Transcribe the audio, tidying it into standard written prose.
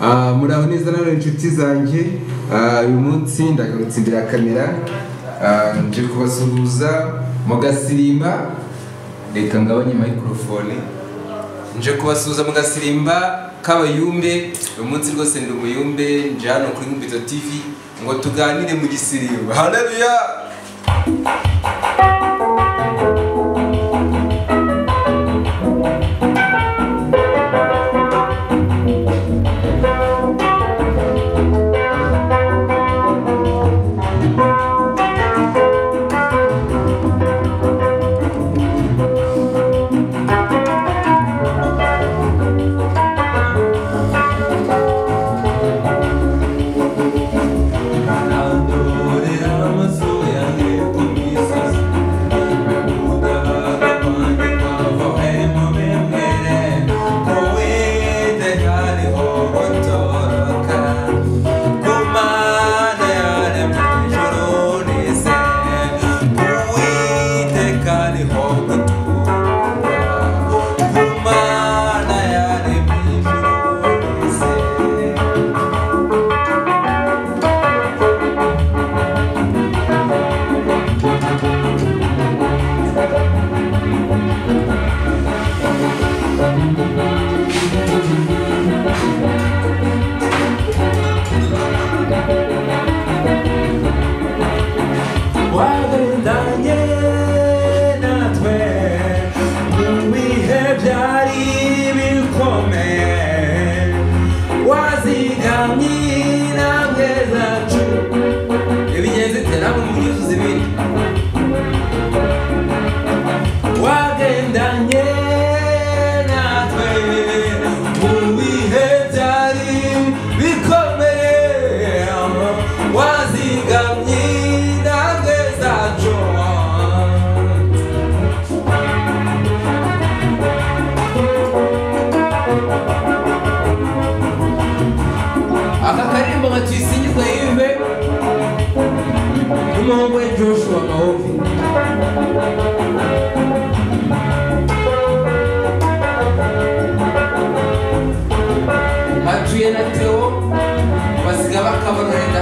Muraho neza nanone inshuti zanjye. Uyu munsi ndagarutse imbere ya kamera, nje kubasuhuza mu gasirimba. Reka ngabanye microphone. Nje kubasuhuza mu gasirimba k'abayumbe. Uyu munsi rwose ndi umuyumbe, nje hano kuri Nkubito TV ngo tuganire mu gisirimba. Haleluya! Aka karirimbo nka Tuyisingizwe Yves n'umuhungu we Joshua Mahovi. Batuye na Theo basiga bakabarorera.